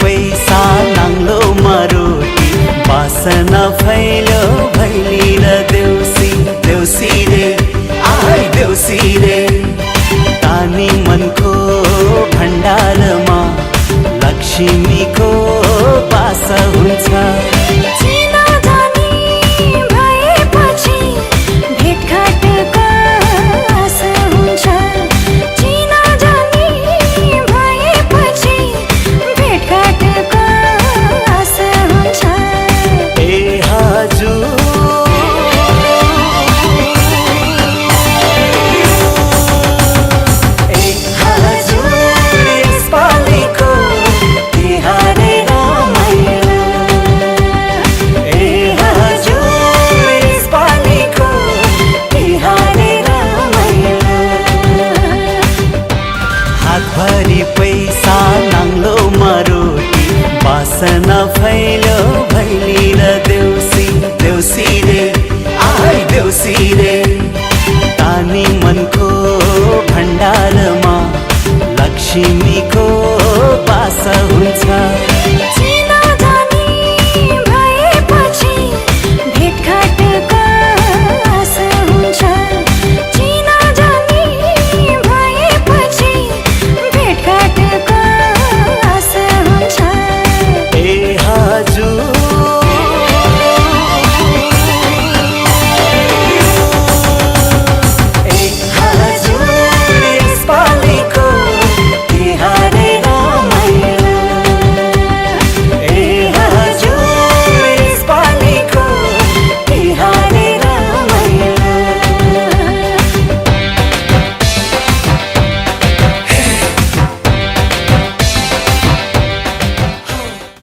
पैसा नाङ्लो रोटी बासना फैलो भैली र देउसी देउसी रे आइ देउसी रे तानी मनको भण्डारमा लक्ष्मीको बास हुन्छ। हातभरि पैसा नाङ्लो रोटी बासना फैलो भैली र देउसी देउसी रे आइ देउसी रे तानी मनको भण्डारमा लक्ष्मी